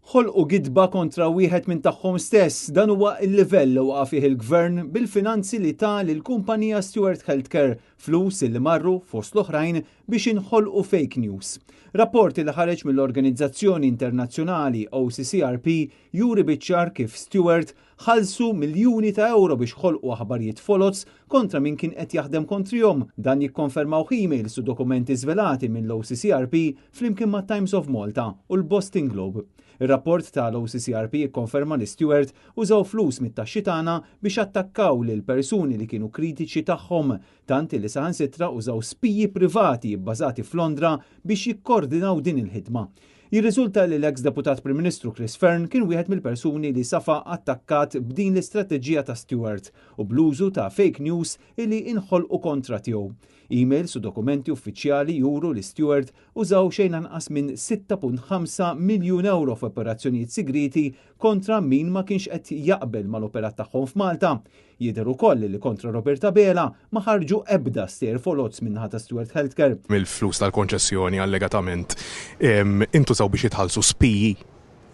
Ħolqu gidba kontra wieħed minn tagħhom stess, dan huwa l-livell li waqa' fih il-Gvern bil-finanzi li ta lill-kumpanija Steward Healthcare, flus li marru, fost l-oħrajn, biex inħolqu fake news. Rapport li ħareġ mill-organizzazzjoni internazzjonali OCCRP juri biċ-ċar kif Steward ħallsu miljuni ta' ewro biex ħolqu aħbarijiet foloz kontra min kien qed jaħdem kontrihom. Dan jikkonfermaw emails u dokumenti żvelati mill-OCCRP flimkien ma' Times of Malta u l-Boston Globe. Ir-rapport tal-OCCRP jikkonferma li Steward użaw flus mit-taxxi tagħna biex attakkaw lil persuni li kienu kritiċi tagħhom, tant li saħansitra użaw spiji privati bbażati f'Londra biex jikkordinaw din il-ħidma. Jirriżulta li l-eks deputat Prim Ministru Chris Fearne kien wieħed mill-persuni li safa attakkat b'din l-istrateġija ta' Steward u bl-użu ta' fake news illi inħolqu kontra tiegħu. Emails u dokumenti uffiċjali juru li Steward użaw xejn anqas minn 6.5 miljun euro f'operazzjonijiet sigriti kontra min ma kienx qed jaqbel mal-operat tagħhom f'Malta. Jidher ukoll li kontra Robert Abela ma ħarġu ebda stejjer foloz min-naħa ta' Steward Healthcare. Mill-flus tal-konċessjoni allegatament intużaw biex jitħallsu spiji.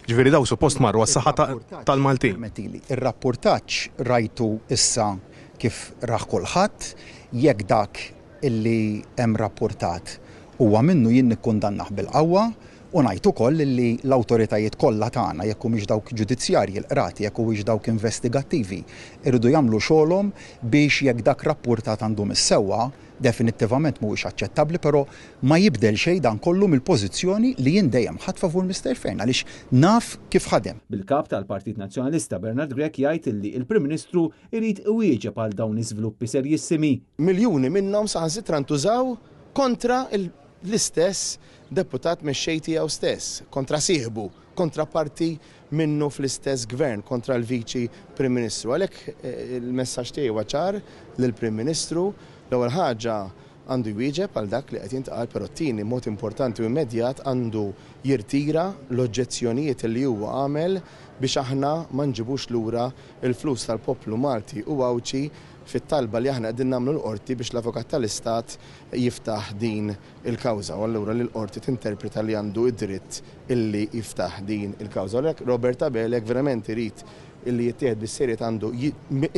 Ġifieri daw suppost marru għas-saħħa tal-Maltin. Permettili, ir-rappurtaġġ rajtu issa kif rah kulħadd, jekk dak illi hemm rappurtat huwa minnu jien nikkundannah bil-qawwa u ngħid ukoll illi l-awtoritajiet kollha tagħna, jekk humiex dawk ġudizzjarji, l-qrati, jekk huwiex dawk investigattivi, iridu jagħmlu xogħolhom biex jekk dak rappurtat għandu mis-sewwa, definittivament mhuwiex aċċettabbli, però ma jibdel xejn dan kollu mill-pożizzjoni li jien dejjem ħadt favur Mister Fearne għaliex naf kif ħadem. Bil-Kap tal-Partit Nazzjonalista Bernard Grech jgħid illi l-Prim Ministru jrid iwieġeb għal dawn l-iżviluppi serjissimi. Miljuni minnhom saħansitra ntużaw kontra l-istess deputat mexxej tiegħu stess, kontra sieħbu, kontra parti minnu fl-istess gvern, kontra l-Viċi Prim Ministru. Għalhekk il-messaġġ tiegħi huwa ċar lill-Prim Ministru, l-ewwel ħaġa għandu jwieġeb għal dak li qed jintqal, però t-tieni mod importanti u immedjat għandu jirtira l-oġġezzjonijiet li huwa għamel biex aħna ma nġibux lura l-flus tal-poplu Malti u Għawdxi fit-talba li aħna qegħdin nagħmlu l-Qorti biex l-Avukat tal-Istat jiftaħ din il-kawża u allura li l-Qorti tinterpreta li għandu d-dritt illi jiftaħ din il-kawża. Għalhekk Robert Abela jekk verament irid illi jittieħed bis-serjetà għandu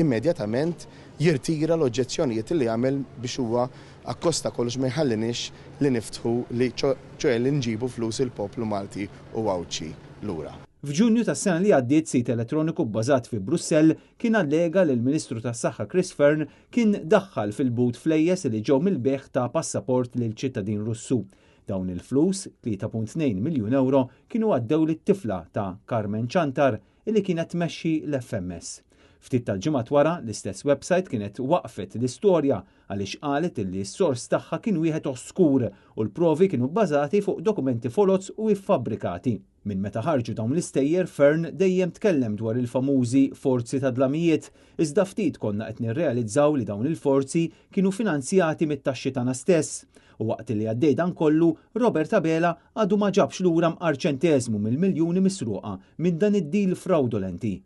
immedjatament jirtira l-oġġezzjonijiet illi għamel biex huwa akkost ta' kollox ma jħalliniex li niftħu li ċoe li nġibu flus il-poplu Malti u Għawdxi lura. F'Ġunju tas-sena li għaddiet sit elettroniku bbażat fi Brussell kien allega li l-Ministru tas-Saħħa Chris Fearne kien daħħal fil-but flejjes li ġew mill-bejgħ ta' passaport lil ċittadin Russu. Dawn il-flus, 3.2 miljun ewro, kienu għaddew lit-tifla ta' Carmen Ciantar illi kienet tmexxi l-FMS. Ftit tal-ġimgħat wara, l-istess website kienet waqqfet l-istorja għaliex qalet illi s-sors tagħha kien wieħed oskur u l-provi kienu bbażati fuq dokumenti foloz u iffabbrikati. Minn meta ħarġu dawn l-istejjer, Fearne dejjem tkellem dwar il-famużi forzi ta' dlamijiet, iżda ftit konna qed nirrealizzaw li dawn il-forzi kienu finanzjati mit-taxxi tagħna stess. U waqt li għaddej dan kollu, Robert Abela għadu ma ġabx lura mqar ċenteżmu mill-miljuni misruqa minn dan id-deal frawdolenti.